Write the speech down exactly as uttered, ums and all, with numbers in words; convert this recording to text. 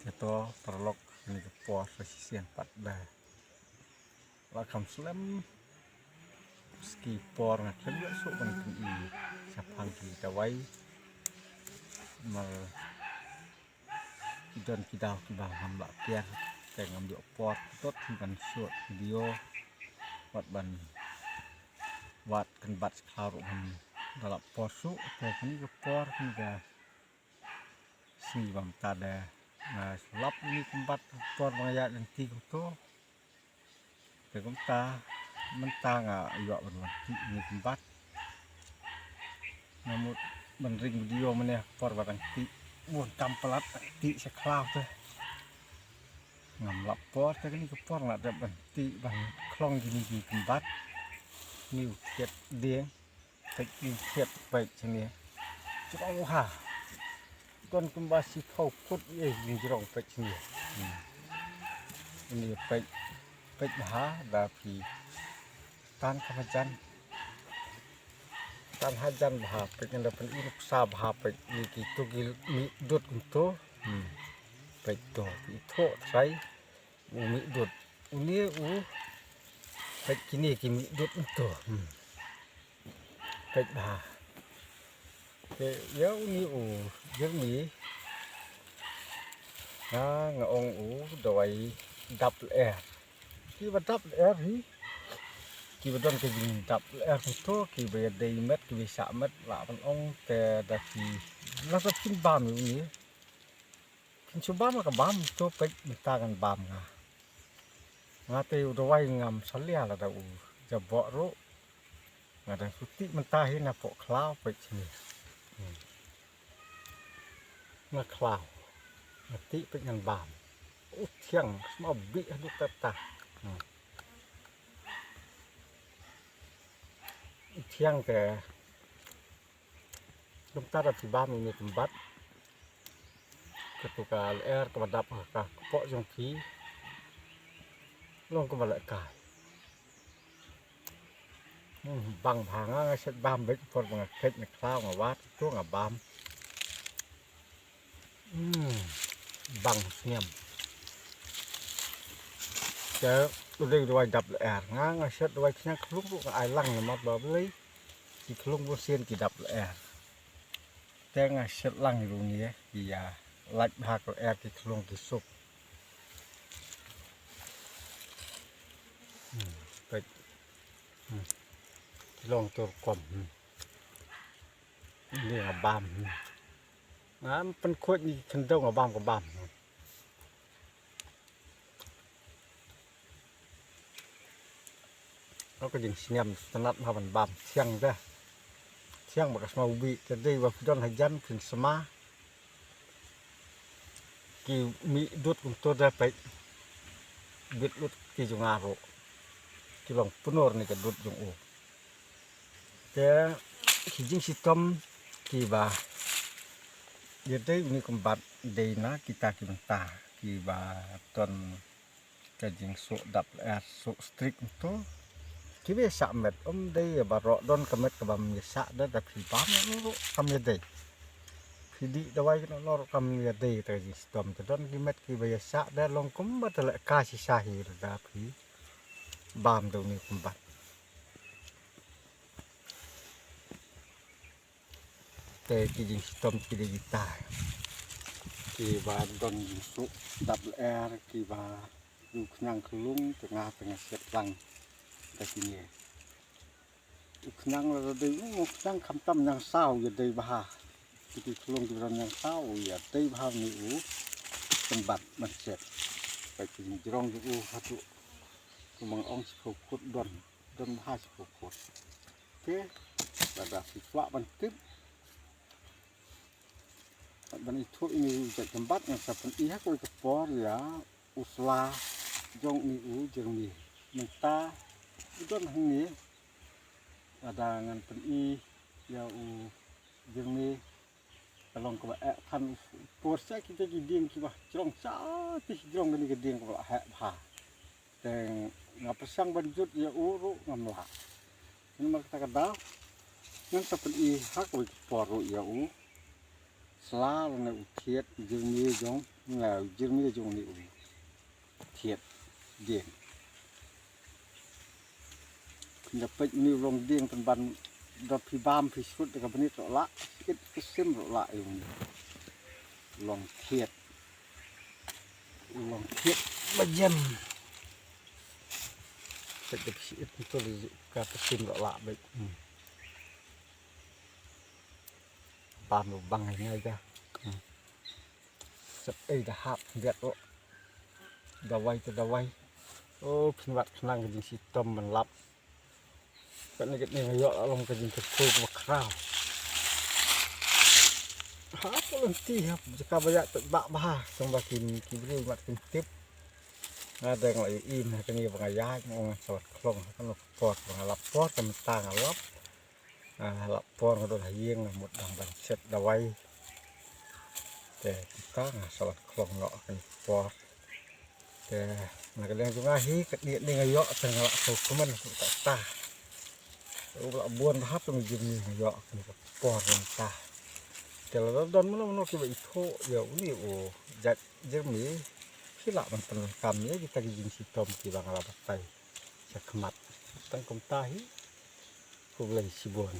Ïa to paralok, kane ka por sa shisien pat da la kham slem. Ski por nga khlem ïoh suk ban pyni shaphang ki dawai. Namar ki don ki daw kiba ngam lah kiar, te ngam ïoh por tot ban shoot video wat ban wad kynbat sha khraw ruh ngam da lah por suk. Te kane ka por, kane ka sngi ba mynta da nga shu lap ïa une u kymbat por ba nga ïaid lynti kumto. Te kumta mynta nga ïoh ban wan tih ïa une u kymbat. Nga mut ban ring video mynne por ba dang tih. Bun tam palat dang tih sha khlaw te ngam lap por, te kane ka por nga dep ban tih ban khlong ïa kine ki kymbat. Une u thied dieng. Peit une u thied, peit shane. Jrong bha. Don kumba shiphew phut ïa jrong, peit shane. Hmm. Une peit, peit bha da phi. Tan ka hajan. Tan hajan bha, peit, ynda phin i nuksa bha, peit, ïa kito ki mih dud kumto. Hmm. Peit to, ithuh trai u mih dud. Une u, peit, kine ki mih dud kumto. Hmm. Peit bha. Te ïa une u Jeremy nga, nga ong u dawai dap lyer. Kiba dap lyer hi, kiba don ka jingdap lyer kumto, kiba ïadei met, kiba shah met, lah ban ong, te da ki, lada phin bam ïa une. Phin shu bam la ka bam, to peit mynta ngan bam nga. Nga te u dawai ngam salia lada u jaboh ruh. Nga dang shu tih mynta hi na poh khlaw, peit shane. Hmm. Na khlaw. Nga tih, peit ngan bam. U thiang, sma bih haduh katta. Hmm. U thiang te Kumta da phi bam ïa une u kymbat. Kato ka lyer kaba dap ha ka kpoh jong phi long kaba lehkai. Hmm, bang bha, nga nga shet bam beit por ba nga kheit na khlaw nga wad to nga bam. Hmm, bang sngem. Te u dei u dawai dap lyer, nga nga shet dawai khñiang khlung ruh nga ai lang namar ba balei ki khlung bunsien ki dap lyer. Te nga shet lang ïa une, ki ïa lait bha ka lyer, ki khlung ki suk. Hmm, peit. Hmm. Ki long tur kom. Hmm. Ni nga bam. Hmm. Ngam pynkhuid ïa ki khyndew, nga bam ka bam. Hmm. Ka jingsngem sngewtynnat ha ban bam thiang te. Thiang ba ka sma u bih te dei ba phi don hajan phin sma. Ki mih dud kumto da peit. Bit lut ki jong nga ruh. Ki long pynor ne ka dud jong u. Te ki jingshitom kiba ïadei une u kymbat dei na kita ki bynta kiba don ka jingsuh dap lyer, suh strik kumto. Kiba ïasah met, ym dei baroh don ka met kaba ym ïasah da, da phi bam ruh kam ïadei. Phi dih dawai kano ruh kam ïadei, te ka jingshitom te don ki met kiba ïasah da long kumba te lehkai shisha hi da phi bam da une u kymbat. Te ki jingshitom ki dei kita kiba don jingsuh dap lyer, kiba u khñiang khlung, te nga te nga shet lang da kine. U khñiang la dei u khñiang khamtam ñiang saw ïadei bha. Ki khlung kiba don ñiang saw ïadei bha ne u kymbat ban shet. Peit ki jingjrong jong u haduh kumba nga ong shiphew phut don. Don bha shiphew phut. Te lada phi kwah ban tip, ban ithuh ïa une u jait kymbat, ngan sa pyni ha kawei ka por ïa u sla jong une u Jeremy. Mynta u don hangne, lada ngan pyni ïa u Jeremy. Ka long kaba eh than u por sha kita ki dieng kiba jrong, sha ki jrong kane ka dieng kaba la heh bha. Te nga pyrshang ban jut ïa u ruh ngam lah. Namar kata ka daw ngan sa pyni ha kawei ka por ruh ïa u. Sla lane u thied, u jirmi jong, nga u jirmi jong ni u thied. Dien. Pynda peit ni u long dien kan ban da phi bam phi sut da ka bnit roh lah, it ka sim roh lah yung. Long thied. Long thied ba jem. Peit da phi it ntul ka sim roh lah beit. Hmm. Bam u bang ngai ja. Hmm. Sep ei da hap biat o. Dawai te dawai. O phin wat khnang ka jingshitom ban lap. Kan ni kit ni nga ïoh la long ka jingkyrkhu ba khraw. Ha ko lynti ha jaka ba ïa te ba ba ha tang ba kin ki briew mat kin tip. Nga dang la ïohi na kani ba nga ïaid nga ong nga sa wat khlong ha kano ka por ba nga lap por ka mynta nga lap. Nga lap por nga don ha ïing nga mut dang ban set dawai. Te kita nga sa wat khlong noh kani ka por. Te na ka liang jong nga hi ka dei dei nga ïoh te nga la sngewkmen ka ta. U la bun ba hap jong jong nga ïoh kani ka por mynta. Te la don mano mano kiba ithuh ïa uni u jait jong mi. Phi lah ban pyndonkam ïa kita ki jingshitom kiba nga la batai shakhmat. Tang kumta hi. Khublei shibun.